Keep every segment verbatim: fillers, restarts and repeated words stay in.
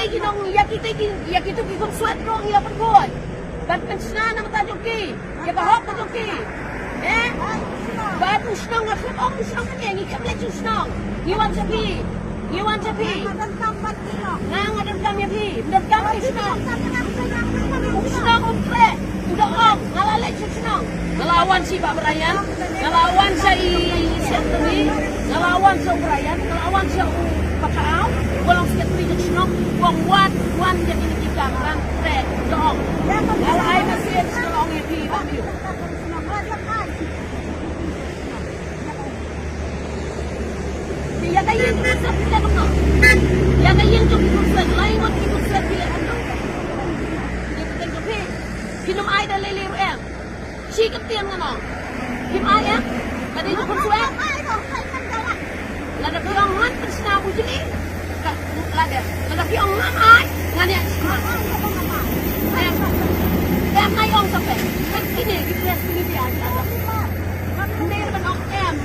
Ki nong ïa kita ki, ïa kita ki khun swet ruh ngi la pynbun ban pynshna na bynta jong ki, ïa ka hok ka jong ki. Eh? Bad u shnong nga khlem ong u shnong kane, ngi khlem leit sha u shnong. Ngi wan sha phi. Ngi wan sha phi. Nga nga donkam ïa phi. Donkam ïa u shnong. U shnong um treh. U da ong nga la leit sha u shnong. Nga la wan sha i Bah Brian. Nga la wan sha i secretary. Nga la wan sha u Brian. Nga la wan sha u Bah Kaaw. Ba long secretary jong u shnong. Ba ong wan, wan ïa kine ki kam ban treh. U da ong. Nga la ai message, nga la ong ïa phi, Bah Mio. Ïa ka ïing jong ki khun swet phi leh kumno? Ïa ka ïing jong ki khun swet, la ïing jong ki khun swet phi leh kumno? Ïa ka ïing jong phi. Phin ym ai da lei lei ruh em. Shi kyntien ngan ong. Phim ai em. Ka dei jong ki khun swet. Lada phi ong ngan pynshna bujli. Ka, lada, lada phi ong ngam ai, ngan ïa shna. Em. Em, ai ong sa phi. Ngan kine ki press media. Ngan kine ban ong em.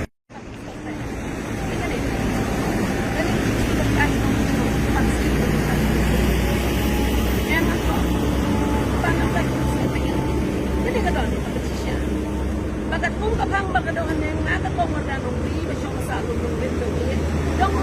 Ba katkum ka phang ba ka dong haneng na ka kong Warda Nongri ba shong sah lum nongrim nongrim. Dong ka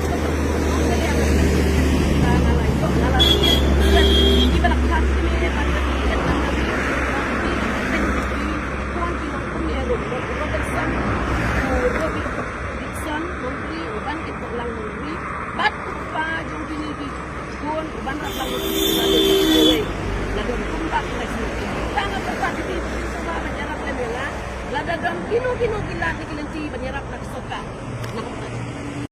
Dixon Nongri, u ban ki pok lang Nongri, bad u kpa jong kine ki khun, u ban rat lang Nongri, u ban rat lang Nongri. La don kumba ki la shu. Tang ap ap ki pynsawa ban ïarap lem ïa la. Lada don kino kino ki lad ne ki lynti ban ïarap na ka sorkar. Na ka